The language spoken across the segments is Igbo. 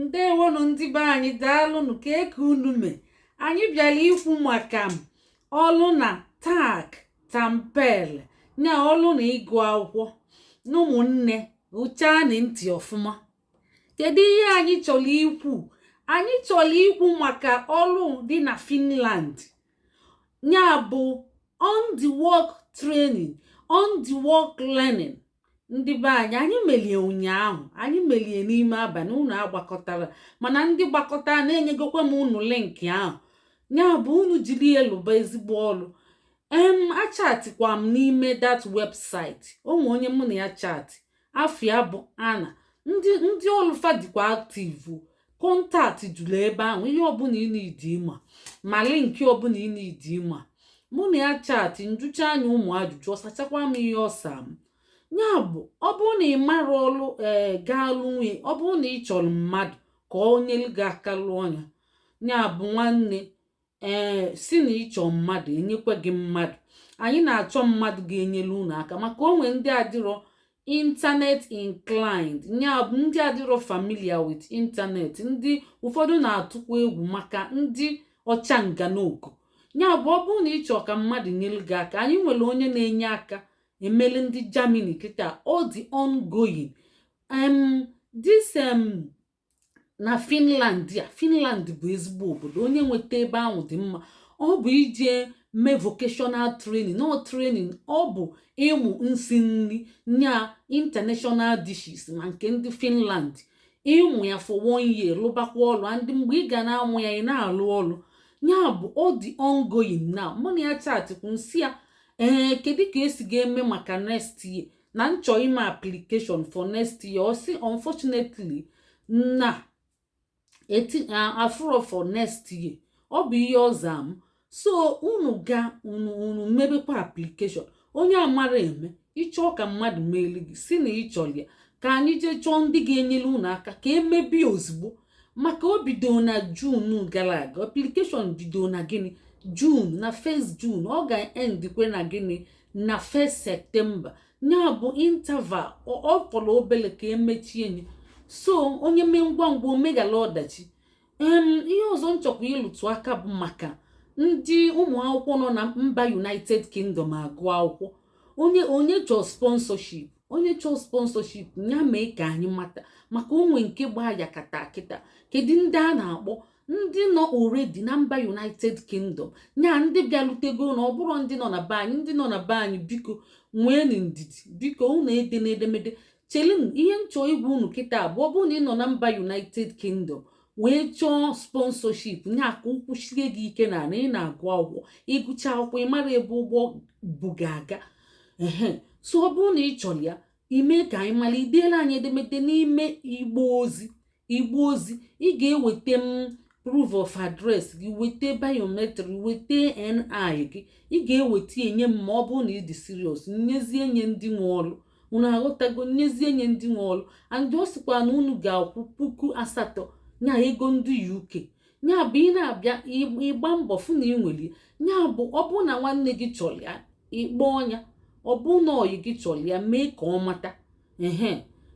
Ndewonụ ndị be anyị, daalụnụ. Ka eke unu mee. Anyị bịara ikwu maka ọlụ na TALC Tampere, nya ọlụ na ịgụ akwụkwọ. Na ụmụnne, gụchaanị ntị ọfụma. Kedu ihe anyị chọrọ ikwu? Anyị chọrọ ikwu maka ọlụ dị na Finland, ya bụ on the work training, on the work learning. Ndị be anyị, anyị melie ụnyaahụ, anyị melie n'ime abalị. Unu agbakọtara, mana ndị gbakọtara na-enyegokwa m unu link ahụ, ya bụ unu jiri elụba ezigbo ọlụ. Achatikwa m n'ime that website. Onwe onye mụ na ya chat, afia bụ Ana. Ndị ọlụfa dịkwa active. Contact juru ebe ahụ. Ihe ọbụla ị na-edi ịma, ma link ọbụla ị na-edi ịma, mụ na ya chat, njụcha anya ụmụ ajụjụ, ọ sachakwa m ihe ọsa m. Ya bụ, ọ bụrụ na ị mara ọlụ, ee, gaa lụ nwunye. Ọ bụrụ na ị chọrọ mmadụ ka ọ nyelu gị aka lụọ ya, ya bụ nwanne, ee, si na ịchọ mmadụ, enyekwa gị mmadụ. Anyị na-achọ mmadụ ga-enyelu unu aka, maka onwe ndị adịrọ internet inclined, ya bụ ndị adịrọ familiar with internet. Ndị ụfọdụ na-atụkwa egwu maka ndị ọcha nganoku. Ya bụ, ọ bụrụ na ị chọọ ka mmadụ nyelu gị aka, anyị nwere onye na-enye aka emeli ndị Germany kịta. Ọ dị ongoing. This na Finland a, Finland bụ ezigbo obodo. Onye nweta ebe ahụ dị mma. Ọ bụ ije mee vocational training, no training, ọ bụ ịmụ nsi nri, nya international dishes, ma nke ndị Finland. Ịmụ ya for one year, lụbakwa ọlụ. And mgbe ị ga na-amụ ya, ị na-alụ ọlụ. Ya bụ, ọ dị ongoing now. Mụ na ya chatikwu, nsị ya, ee, kedu ka esi ga-eme maka next year, na nchọ ime application for next year? Ọ sị unfortunately na eti afụrọ for next year. Ọ bụ ihe ọza m. So unu ga unu mebekwa application. Onye amara eme, ịchọọ ka mmadụ meeli gị, si na ịchọrọ ya, ka anyị jee chọọ ndị ga-enyere unu aka ka emebie ozugbo, maka o bido na June gara aga. Application bido na gịnị? June, na 1st June. Ọ ga-endikwe na gịnị? Na 1st September. Ya bụ interval ọ fọrọ obere ka emechie nye. So onye mee ngwa ngwa, omeghala ọdachi. Ihe ọzọ nchọkwa ịlụtụ aka bụ maka ndị ụmụ akwụkwọ nọ na mba United Kingdom agụ akwụkwọ. Onye chọọ sponsorship, onye chọọ sponsorship, ya mee ka anyị mata, maka onwe nke gbaa yakata kịta. Kedu ndị a na-akpọ? Ndị nọ already na mba United Kingdom, nya ndị bịalutego, na ọ bụrụ ndị nọ na be anyị. Ndị nọ na be anyị, biko nwee ndidi. Biko unu ede n'edemede, chelinu. Ihe nchọ igwe unu kịta bụ, ọ bụrụ na ị nọ na mba United Kingdom wee chọọ sponsorship, nya ka ụkwụ sie gị ike na ị na-agụ akwụkwọ, ịgụcha akwụkwọ, ị mara ebe ụgbọ bụ ga-aga. Ehe, so ọ bụrụ na ị chọrọ ya, ime ka anyị mara. Ideela anyị edemede n'ime igbo ozi. Igbo ozi, ị ga-eweta m proof of address gị, weta biometric, weta NI gị. Ị ga-eweta enye m, ma ọ bụrụ na ị dị serious, nyezie nye ndị nwe ọrụ. Unu aghọtago? Nyezie nye ndị nwe ọrụ. And ọ sịkwa na unu ga-akwụ 8,000, nya ego ndị UK. Ya bụ, ị na-abịa, ịgba mbọ fụ na ị nwere ya. Bụ, ọ bụrụ na nwanne gị chọrọ ya, ịkpọ ọnya. Ọ bụ na oyi gị chọrọ ya, mee ka ọ mata. Ehe,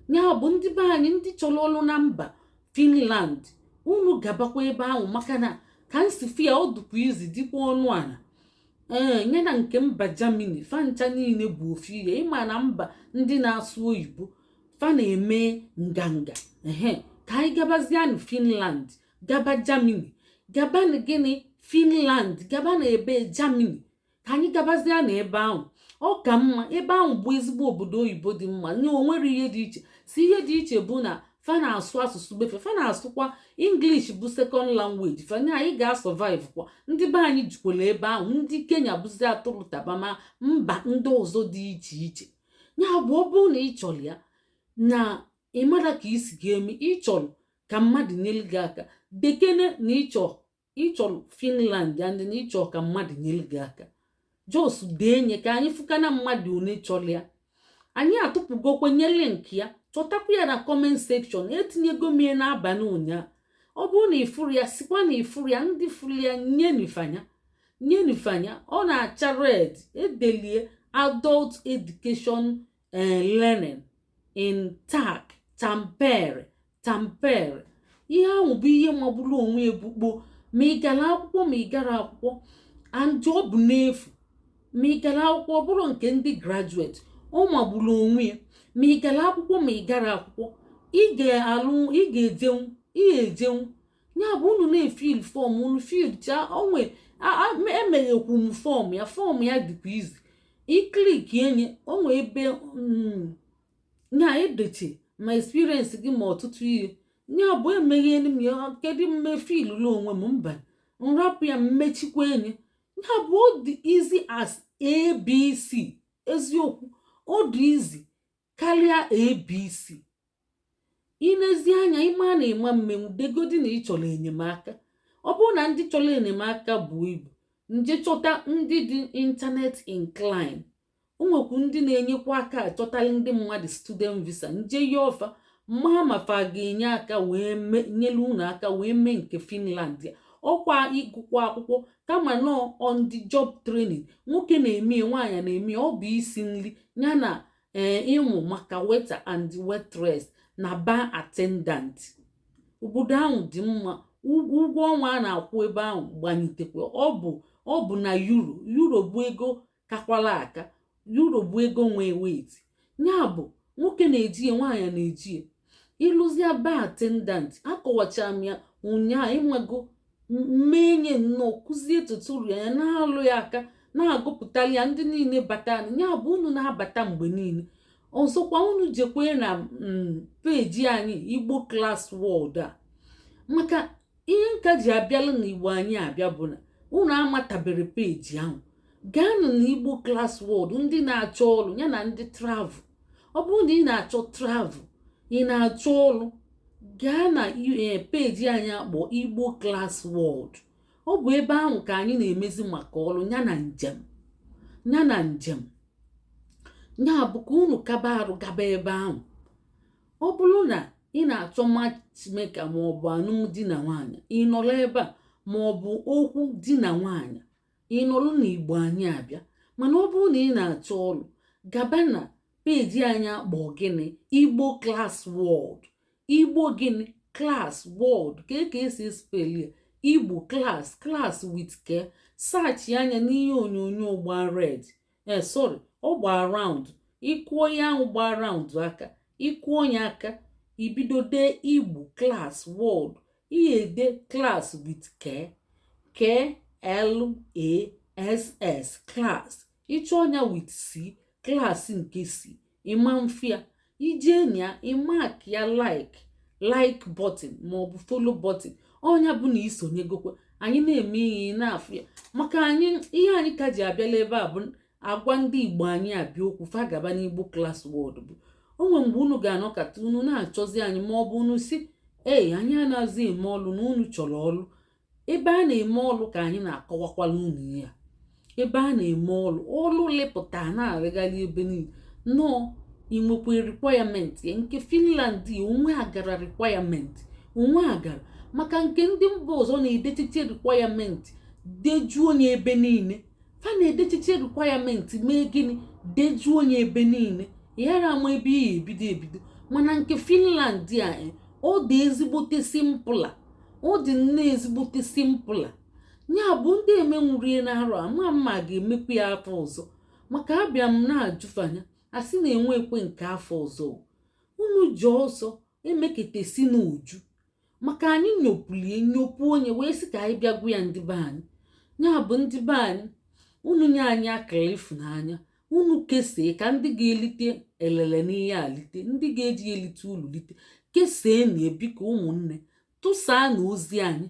ya bụ, ndị be anyị, ndị chọrọ ọrụ na mba Finland, unu gabakwa ebe ahụ, maka na ka nsi ya, ọ dịkwa izi, dịkwa ọnụ ala. Ee, ya na nke mba Germany, fancha niile bụ ofu ihe. Ịma na mba ndị na-asụ oyibo, fa na-eme nganga. Ehe, ka anyị gabazianụ Finland, gaba Germany, gabanụ gịnị? Finland, gaba na ebe Germany. Ka anyị gabazie na ebe ahụ, ọ ka mma. Ebe ahụ bụ ezigbo obodo oyibo dị mma. Nye onwere ihe dị iche. Si ihe dị iche bụ na fa na-asụ asụsụ befe, fa na-asụkwa English bụ second language fa. Nye anyị ga-asurvive kwa. Ndị be anyị jikwara ebe ahụ, ndị Kenya bụzi atụrụ taba, ma mba ndị ọzọ dị iche iche. Ya bụ, ọ bụrụ na ị chọrọ ya, na ị mara ka isi ga-eme, ịchọrọ ka mmadụ nyere gị aka, dekene na ịchọ, ịchọrọ Finland and na ịchọ ka mmadụ nyere gị aka. Just dee nye ka anyị fụkana mmadụ one chọrọ ya. Anyị atụpụgokwe nye link ya. Chọtakwa ya na comment section. Etinyego m ya n'abalị ụnyaahụ. Ọ bụrụ na ịfụrụ ya, sikwa na ịfụrụ ya. Ndị fụrụ ya, nyenifanya, nyenifanya. Ọ na-acha red, edelie adult education learning in TALC Tampere. Tampere. Ihe ahụ bụ ihe magburu onwe ebukpo, ma ị gara akwụkwọ, ma ị gara akwụkwọ. And ọ bụ n'efu ma ị gara akwụkwọ. Ọ bụrụ nke ndị graduate, ọ magburu onwe ya. Ma ị gara akwụkwọ, ma ị gara akwụkwọ, ị ga-alụ, ị ga-ejenwu, ị ga-ejenwu. Ya bụ, unu na-efill form, unu fillcha onwe. Emeghekwu m form ya. Form ya dịkwa easy. Iclick enye onwe ebe nya edeche ma experience gị ma ọtụtụ ihe. Ya bụ, emeghelu m ya. Kedu mme fillulu onwe m? Mba, nrapụ ya, mmechikwa enye. Ya bụ, ọ dị easy as ABC. Eziokwu, ọ dị easy karịa ABC. Ilezi anya, ịma na ịma mmenwu degodi na ị chọrọ enyemaka. Ọ bụrụ na ndị chọrọ enyemaka bụ ibu nje, chọta ndị dị internet incline. O nwekwu ndị na-enyekwa aka achọtali ndị mmadụ student visa. Nje ya ọfa mma ma fa ga-enye aka wee nyere unu aka wee mee nke Finland ya. Ọkwa ịgụkwa akwụkwọ, kama nọ on the job training. Nwoke na-eme, nwaanyị na-eme. Ọ bụ isi nri ya na ee ịmụ maka waiter and waitress na bar attendant. Obodo ahụ dị mma. Ụgwọ ọnwa a na-akwụ ebe ahụ gbanyitekwa. Ọ bụ na euro. Euro bụ ego kakwala aka. Euro bụ ego nwee weight. Ya bụ, nwoke na-eji ya, nwaanyị na-eji ya. Ịlụzie bar attendant, akọwachara m ya ụnyaahụ. Ịnwego mmenye nnọọ, kụzie tutorial ya, na-alụ ya aka, na-agụpụtali ya ndị niile bata. Ya bụ, unu na-abata mgbe niile. Ọzọkwa, unu jekwe na peji anyị, Igbo Class World a, maka ihe nka ji abịalụ na Igbo anyị abịa bụ na unu amatabere peji ahụ. Gaanụ na Igbo Class World. Ndị na-achọ ọrụ ya na ndị travel, ọ bụrụ na ị na-achọ travel, ị na-achọ ọrụ, gaa na peji anyị akpọ Igbo Class World. Ọ bụ ebe ahụ ka anyị na-emezi maka ọrụ ya na njem ya na njem. Ya bụ, ka unu kaba arụ gaba ebe ahụ. Ọ bụrụ na ị na-achọ matchmaker ma ọ bụ alụmdi na nwanyị, ị nọrọ ebe a, ma ọ bụ okwu di na nwanyị, ị nọrọ na Igbo anyị abịa. Mana ọ bụrụ na ị na-achọ ọrụ, gaba na peji anyị akpọ gịnị? Igbo Class World. Igbo gịnị? Class World. Ka esi spell ya? Igbo Class, class with k. Search anya n'ihe onyonyo gba red, sorry, ọ gba round. Ịkụọ ya ahụ gba round aka, ịkụọ ya aka, ibido dee Igbo Class World. Ihe ede class with k, k l a s s, class. Ịchọ ọnya with c, class nke c, ịma mfịa ijee na ya, ịmark ya like button maọbụ follow button. Ọnya bụ na isonyegokwe anyị na-eme ihe na-afụ ya. Maka anyị, ihe anyị ka ji abịala ebe a bụ agwa ndị Igbo anyị abịa okwu fa gaba n'Igbo Class World. Bụ onwe mgbe unu ga-anọkọta, unu na-achọzi anyị, ma ọ bụ unu si ee, anyị anaghịzi eme ọlụ na unu chọrọ ọlụ. Ebe a na-eme ọlụ ka anyị na-akọwakwala unu ya. Ebe a na-eme ọlụ, ọlụ lepụta na-arịgharị ebe niile nnọọ. Inwekwa requirement ya nke Finland onwe agara requirement onwe agara. Maka nke ndị mba ọzọ na-edechiche requirement, dejuo onye ebe niile. Fa na-edechiche requirement mee gịnị? Dejuo onye ebe niile, yara ama ebe ihe ebido ebido. Mana nke Finland a, ọ dị ezigbote simple. Ọ dị nnọọ ezigbote simple. Ya bụ, ndị emenwurie na-arụ ama mma ga-emekwa ya afọ ọzọ. Maka abịa m na-ajụfanya, asị na-enwe ekwe nke afọ ọzọ. Unu ji ọsọ emekete si n'uju, maka anyị nyopulie nyopu onye wee sị ka anyị bịa gwa ya ndị be anyị. Ya bụ, ndị be anyị, unu nye anyị akara ịfụnanya, unu kesie ka ndị ga-elite elele n'ihe a lite, ndị ga-eji elite ulu lite. Kesie na ebiko, ụmụnne, tụsaa na ozi anyị,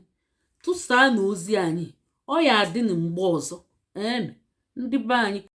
tụsaa na ozi anyị. Ọ ya adị na mgbe ọzọ. Ee, ndị be anyị.